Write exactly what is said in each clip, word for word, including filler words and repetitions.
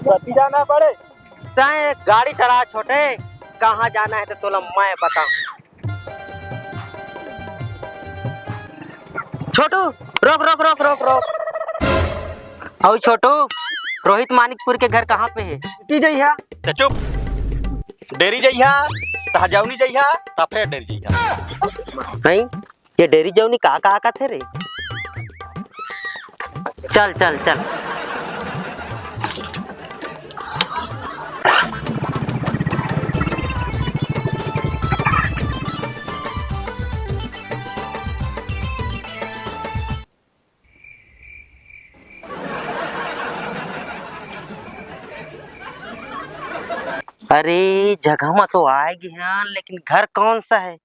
कति जाना पड़े? तैं गाड़ी चला छोटे, कहाँ जाना हे त तोला मैं बताहूँ। छोटू, रोक, रोक, रोक, रोक, रोक। अउ छोटू, रोहित मानिकपुर के घर कहाँ पे हे? टी जइहा। त चुप। डेरी जइहा, त हजौनी जइहा, त फेर डेरी जइहा। नहीं, ये डेरी जौनी का, का कथे रे? चल, चल, चल। अरे, जगह म तो आए गे हन, लेकिन घर कौन सा है?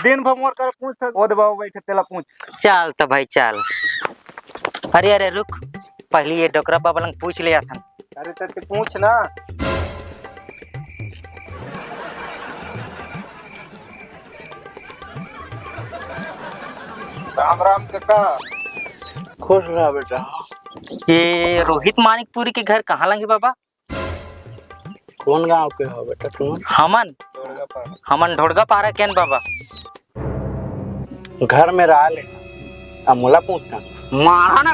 दिन भर मोर कर पूछ, ओ दे बाबू बैठे, तेला पूछ। चल त भाई, चल। अरे, अरे, रुक, पहली ये डोकरा बाबा लंग पूछ ले आथन। अरे, त ते पूछ ना। राम राम कका। खुश रह बेटा। ये रोहित मानिकपुरी के घर कहाँ लंग हे बाबा? कौन गांव के हो बेटा तुम? हमन, हमन ढोड़गा पारा केन बाबा। घर में रह ले, अब मोला पूछना। मारा ना।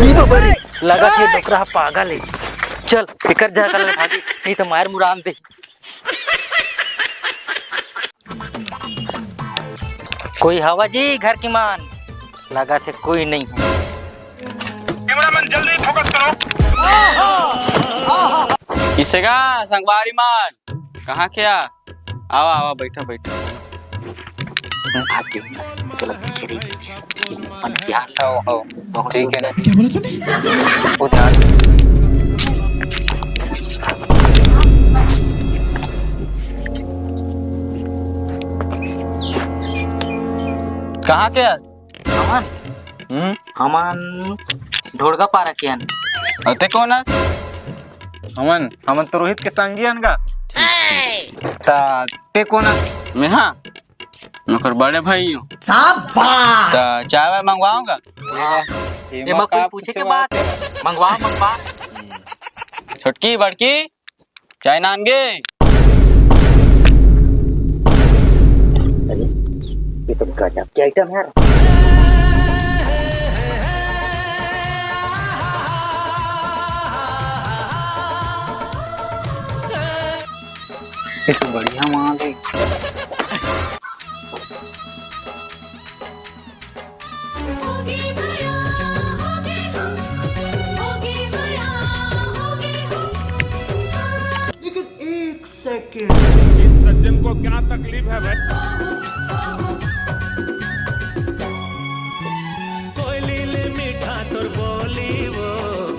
ई तो बड़ी लगा थे डोकरा पागल है। चल, एकर जगह ले भागी, नहीं तो मार मुराम दे। कोई हवा जी घर की मान? लगा थे कोई नहीं है। कैमरामैन जल्दी फोकस करो। किसे का संगवारी मान? कहाँ के आ? आवा, आवा, बैठा, बैठा। आके चलो खिचड़ी। अपन क्या? आओ, आओ। बहुत ठीक है। सुंदर। क्या बोला तूने? वो ध्यान। कहाँ के हस? हमन? हम्म? हमन ढोड़गा पारा के हन। अउ ते कौन हस? हमन, हमन तो रोहित के संगी हन गा। ठीक, ठीक। ता ते कौन हस? मैं हाँ, मैं ओकर बड़े भाई हूँ। शाबाश। ता चाय वाय मंगवाऊंगा। वाह, एमा एमा कोई का पूछे के पूछे बात वाला है? मंगवा, मंगवा। छोटकी, बड़की, चाय नान गे। अरे, ये तो गजब के आइटम है यार। ये तो बढ़िया माल है। लेकिन एक सेकंड। इस सज्जन को क्या तकलीफ है भाई?